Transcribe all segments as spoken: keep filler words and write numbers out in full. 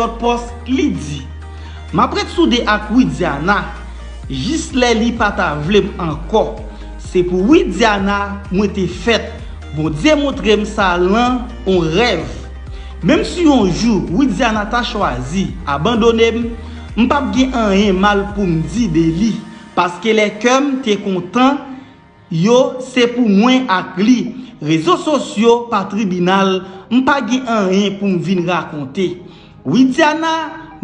Lòt pòs, li di, m ap ret soude ak Widiana jis lè li pa ta vle m ankò. Se pou Widiana mwen te fèt. Bondye montre m sa lan on rèv. Menm si yon jou Widiana ta chwazi abandone m, m p ap gen anyen mal pou m di de li, paske lè kè m te kontan, yo se pou mwen ak li. Rezo sosyo pa tribinal, m pa gen anyen pou m vin rakonte. Widiana,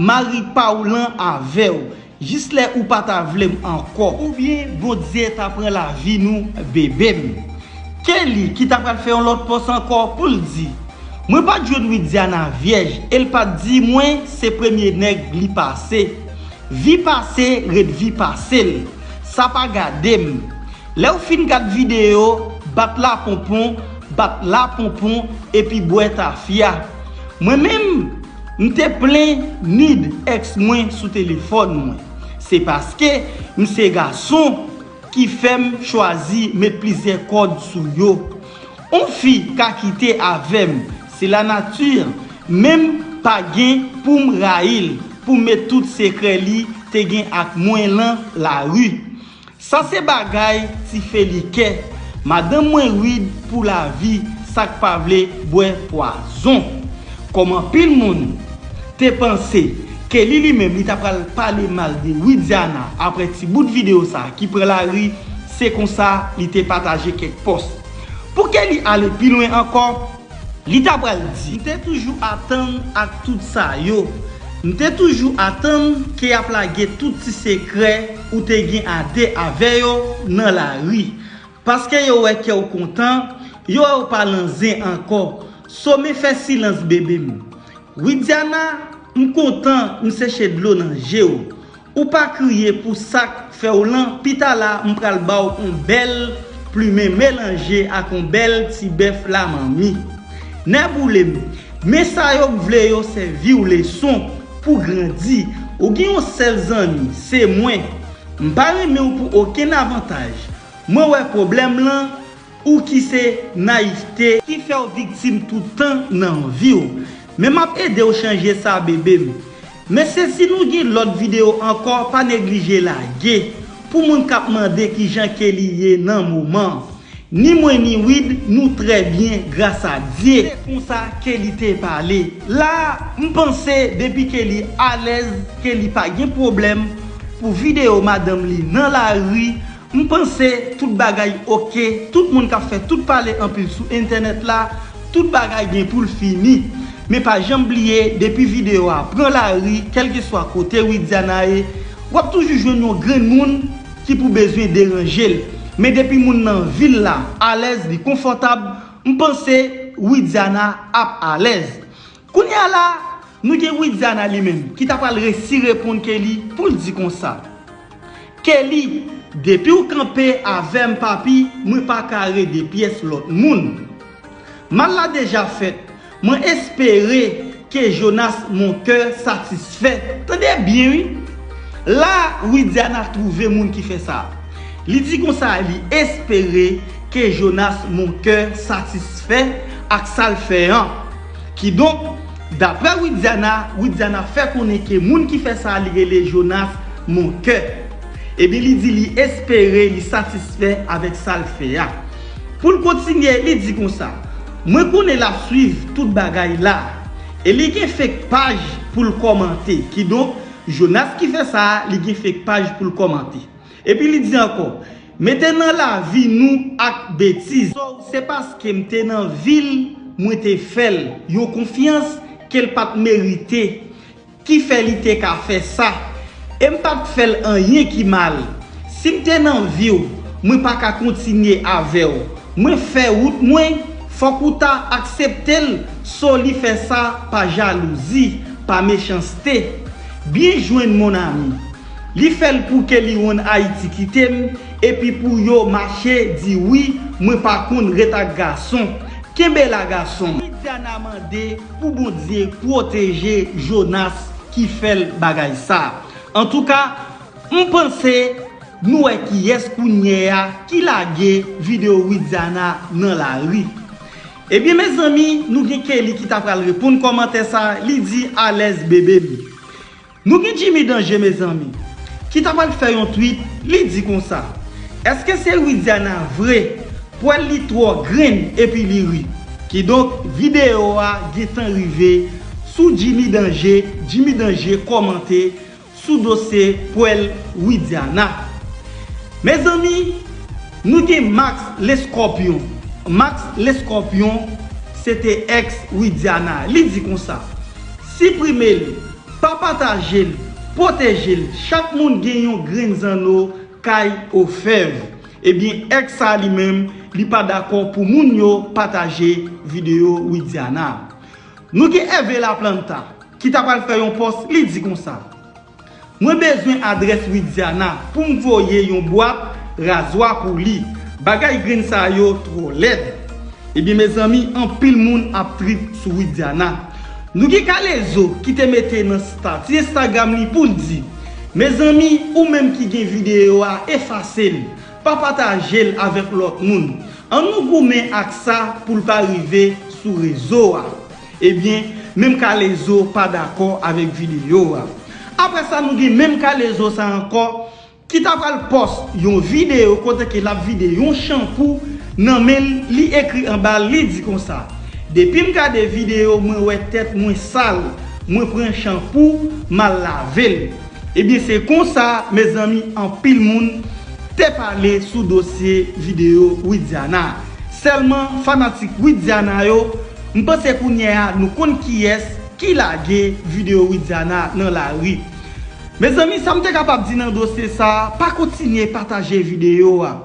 mari pa w lan avè w, jis lè ou pa ta vle m ankò. Oubyen Bondye ta pran lavi nou, bebe m. Kelly ki ta pral fè yon lòt pòs ankò pou l di, mwen pa t jwenn Widiana vyèj e l pa t di mwen se premye nèg li pase. Vi pase ret vi pase l. Sa pa gade m. Lè w fin gad videyo, bat laponpon, bat laponpon epi bwè tafya. Mwen menm, m te plen nid èks mwen sou telefòn mwen. Se paske m se gason ki fè m chwazi met plizyè kòd sou yo. On fi ka kite avè m, se lanati, men m pa gen pou m rayi l, pou m met tout sekrè li te gen ak mwen lan lari. Sa se bagay ti felikè. Madanm mwen Wid pou lavi, sa k pa vle bwè pwazon. Kòm anpil moun te panse Kelly li menm li ta pral pale mal de Widiana apre ti bout videyo sa ki pran lari, se konsa li te pataje kèk pòs. Pou Kelly ale pi lwen ankò, li ta pral di, m te toujou atann ak tout sa yo. M te toujou atann ke y ap lage tout ti sekrè ou te gen a de avè yo nan lari. Paske yo wè kè w kontan, yo wè w pa lan zen ankò. So men fè silans bebe m. Widiana, m kontan m seche dlo nan je w. Ou pa kriye pou sa k fè w lan, pita la m pral ba w on bèl plimen melanje ak on bèl ti bèf lamanmi. Nèboule m, men sa yo k vle yo sèvi w leson pou grandi. Ou gen yon sèl zanmi, se mwen. M pa renmen w pou okenn avantaj. Mwen wè pwoblèm lan, ou ki se nayifte ki fè w viktim tout tan nan vi w. Men m ap ede w chanje sa bebe m. Mesye, si nou gen lòt videyo ankò, pa neglije lage. Pou moun k ap mande kijan Kelly ye nan moman, ni mwen ni Wid nou trè byen gras a Dye. Se konsa Kelly te pale. La, m panse depi Kelly alèz, Kelly pa gen pwoblèm pou videyo madanm li nan lari. M panse tout bagay oke, tout moun k ap fè tout pale anpil sou entènèt la, tout bagay gen pou l fini. Men pa janm bliye, depi videyo a pran lari, kèlkeswa kote Widiana ye, w ap toujou jwenn yon grenn moun ki pou bezwen deranje l. Men depi moun nan vil la alèz, li konfòtab, m panse Widiana ap alèz. Kounye a la, nou gen Widiana li menm ki ta pral resi reponn Kelly pou l di konsa, Kelly, depi w kanpe avè m papi, mwen pa ka rede pyès lòt moun. Mal la deja fèt, mwen espere ke Jonas mon kè satisfè. Tande byen wi. La, Widiana twouve moun ki fè sa. Li di konsa li espere ke Jonas mon kè satisfè ak sa l fè an. Kidonk, daprè Widiana, Widiana fè konnen ke moun ki fè sa li rele Jonas mon kè. Ebyen li di li espere li satisfè avèk sa l fè a. Pou l kontinye, li di konsa, mwen konnen l ap swiv tout bagay la. E li gen fake paj pou l kòmante. Kidonk, Jonas ki fè sa a, li gen fake paj pou l kòmante. Epi li di ankò, mete nan lavi nou ak betiz. So, se paske m te nan vi l, mwen te fè l yon konfyans ke l pa t merite, ki fè li te ka fè sa. E m pa t fè l anyen ki mal. Si m te nan vi w, mwen pa ka kontinye avè w. Mwen fè wout mwen, fòk ou ta aksepte l. So li fè sa pa jalouzi, pa mechanste. Byen jwenn mon ami. Li fè l pou Kelly One Haiti kite m, epi pou yo mache di wi, mwen pa konn ret ak gason. Kenbe la gason. Widiana mande pou Bondye pwoteje Jonas ki fè l bagay sa. Antouka, m panse nou wè kiyès kounye a ki lage videyo Widiana nan lari. Ebyen mezanmi, nou gen Kelly ki ta pral reponn kòmantè sa, li di alèz bebe m. Nou gen Jimmy Danje mezanmi, ki ta pral fè yon tweet, li di konsa: èske se Widiana vre? Pwèl li twò grenn epi li ri. Kidonk videyo a gentan rive sou Jimmy Danje, Jimmy Danje kòmante sou dosye pwèl Widiana. Mezanmi, nou gen Max Lescorpion. Max Lescorpion se te ex Widiana. Li di konsa: siprime l, pa pataje l, pwoteje l. Chak moun gen yon grenn zanno kay ofèv. Ebyen ex sa li menm, li pa dakò pou moun yo pataje videyo Widiana. Nou gen Hervé Laplanta ki ta pral fè yon pòs, li di konsa: mwen bezwen adrès Widiana pou m voye yon bwat razwa pou li. Bagay grenn sa yo twò lèd. Ebyen mezanmi, anpil moun ap trip sou Widiana. Nou gen Kalezo ki te mete nan stati Instagram li pou l di: mezanmi, ou menm ki gen videyo a, efase l, pa pataje l avèk lòt moun. Ann nou goumen ak sa pou l pa rive sou rezo a. Ebyen, menm Kalezo pa dakò avèk videyo a. Apre sa, nou gen menm Kalezo sa ankò ki ta pral pòs yon videyo kote ke l ap vide yon chanpou nan men l, li ekri anba l, li di konsa: depi m gade videyo, mwen wè tèt mwen sal, mwen pran chanpou, m al lave l. Ebyen se konsa, mezanmi, anpil moun te pale sou dosye videyo Widiana. Sèlman fanatik Widiana yo, m panse kounye a nou konn kiyès ki lage videyo Widiana nan lari. Mezanmi, sa m te kapab di nan dosye sa, pa kontinye pataje videyo a.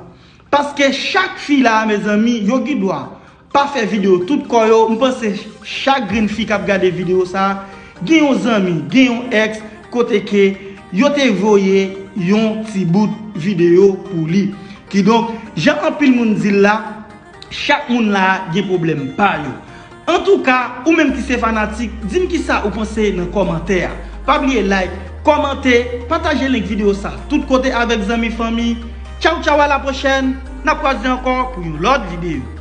Paske chak fi la, mezanmi, yo gen dwa pa fè videyo tout kò yo. M panse chak grenn fi k ap gade videyo sa, gen yon zanmi, gen yon ex, kote ke yo te voye yon ti bout videyo pou li. Kidonk, jan anpil moun di l la, chak moun la gen pwoblèm pa yo. Antouka, ou menm ki se fanatik, di m kisa ou panse nan kòmantè a. Pa bliye like, kòmante, pataje link videyo sa tout kote avèk zanmi, fanmi. Tchaw tchaw, a la pwochèn, n ap kwaze ankò pou yon lòt videyo.